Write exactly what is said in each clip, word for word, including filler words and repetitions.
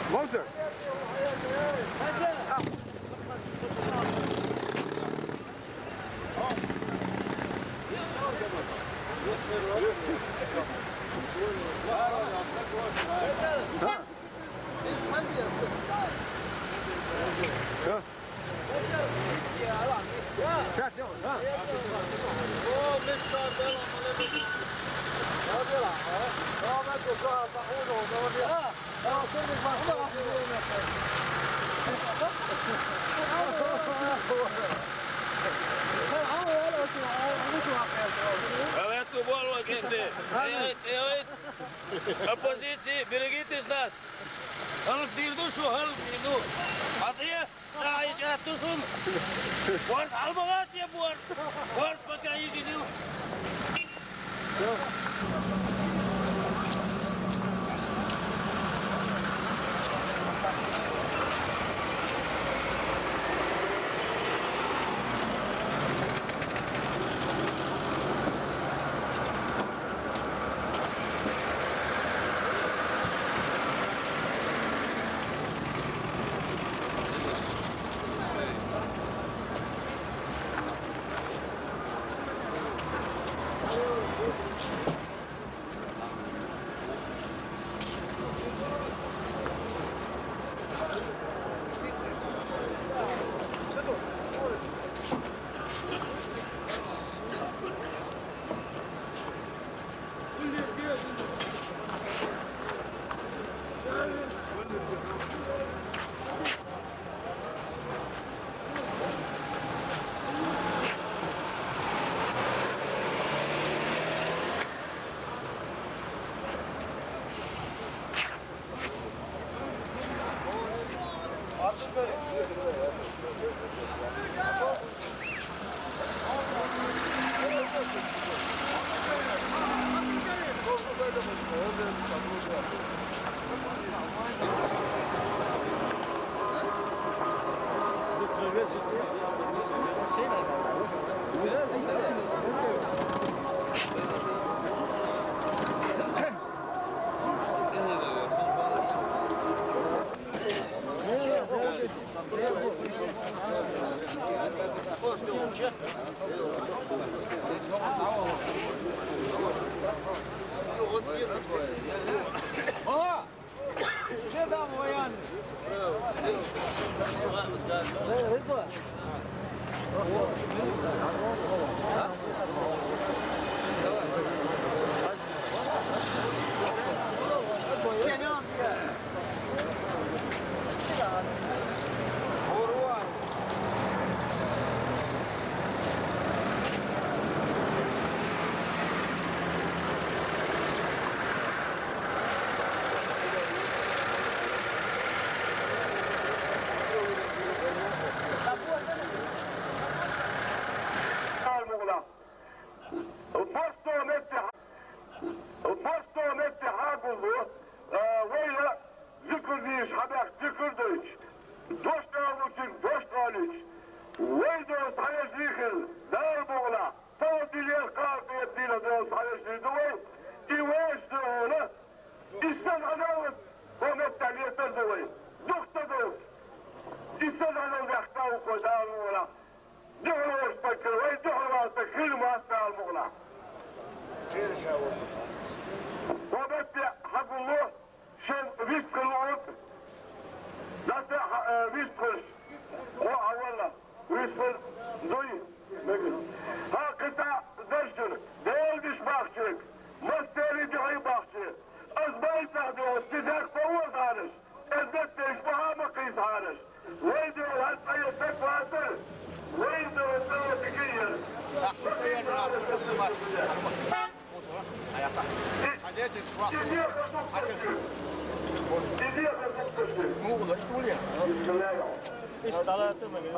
Monster. Ove tu bol, ove gente. Evo, evo, opozicije, birigite nas. Hal tirdu šun, hal tirdu. Atije, a iće tu šun. Bors, al bogat je bors. Bors, pa ka ići nju. Посту метте, посту метте хьагуллу, э, вайла зикр дийш хьабаьхка зикр дойчу, дош далучун дош далийча, вай долу цхьа вежарий хилла, Дала бохула, товдилера кхалкхетдийла долу цхьа вежарий ду вай, и вешан догӀуна, и стаг Ӏадалла, хӀо метта летар ду вай, духта долчу, и стаг Ӏадал вехка ву кхо Дала бохула. Дуьхьал вара стаг хир, вай дуьхьал вала стаг хир вац Дала мукъана. Ва бетте хьагулло, шен вистхила вуьту. Датта хьа-, э, вистхилш. Ва хьавалла. Вистхила дуй. Хьан кхин цхьа даршина. Дела диш бахчийга. Мастери дуьхьий бахчий. Ас байтах де, ас ти дехка оза хьанаш. Эздетдеш бахьа ма кхийса хьанаш. Вай де хьан цӀа я саг вацара. Вай де цӀа я дика яра.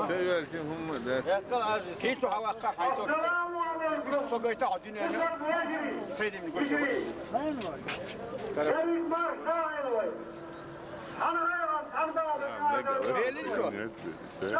Шо йоьлча хӀумма дац. Кийчу хьаваккха хьайто. Со гайта а дунен. Сейдим гоча. Караб. Белли шо? Нет, сессия.